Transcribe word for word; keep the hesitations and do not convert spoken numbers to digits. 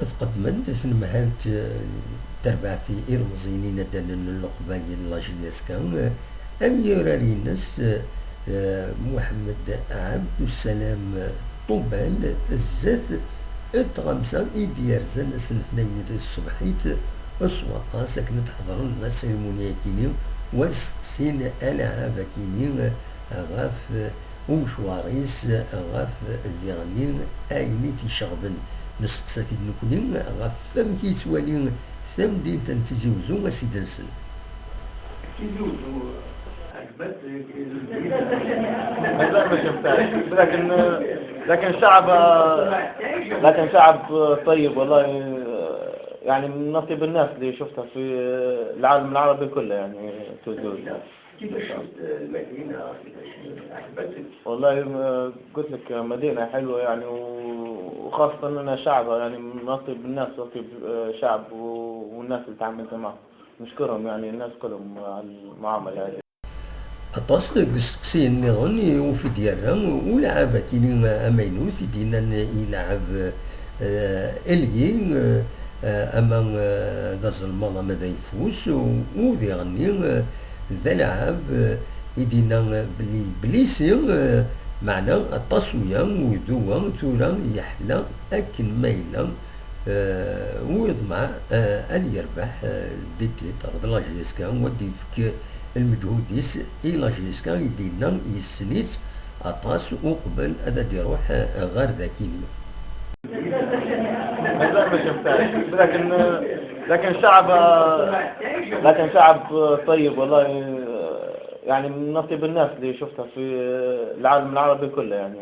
Tqeddem-d tnemhalt n terbaɛt ilmeẓyen inaddalen n Leqbayel, la J S K, amyurar-ines, eh, Muḥemmed Ɛebdussalam Ṭubal, zdat n tɣamsa i d-yerzan ass n letnayen di tṣebḥit s waṭas, akken ad d-ḥeḍren la cérémonie-akini, u ad steqsin alaɛab-akini ɣef umecwar-is, ɣef diɣenni ayen i t-iceɣben. Nesteqsa-t-id nekkni ɣef wamek i yettwali tamdint n Tizi Uzzu, a s-id-nsel. Tizi Uzzu, عجبتك؟ والله ما شفتهاش، لكن، لكن شعب، لكن شعب طيب والله. يعني من نصيب الناس اللي شفتها في العالم العربي كله، يعني تيزي وزو. كيفاش شفت المدينة؟ كيفاش عجبتك؟ والله، آه، قلت لك مدينة حلوة يعني، و-، وخاصة أن شعبها يعني من أطيب الناس، أطيب، آه، شعب و-، والناس اللي تعاملت معهم. نشكرهم يعني الناس كلهم على المعاملة هذه. Aṭas n yisteqsiyen nniḍen i ufid yerra ulaɛab akini amaynut i d-yennan ilaɛab, eh, elgi, eh, ama, eh, d azelmaḍ ama d ayeffus, u diɣenni, eh, d alaɛab, eh, i d-yenna belli Blisi, eh, meɛna aṭas uya udu-a tura yeḥla akken ma yella, eh, u yeḍmeɛ, eh, ad yerbeḥ, eh, des titres d la J S K, u ad d-yefk lmeǧhud-is i la J S K, i d-yenna yessen-itt aṭas uqbel ad d-iruḥ, eh, ɣer dakini. والله ما شفتهاش، لكن، لكن شعب، لكن شعب طيب والله. يعني من نصيب الناس اللي شفتها في العالم العربي كله يعني.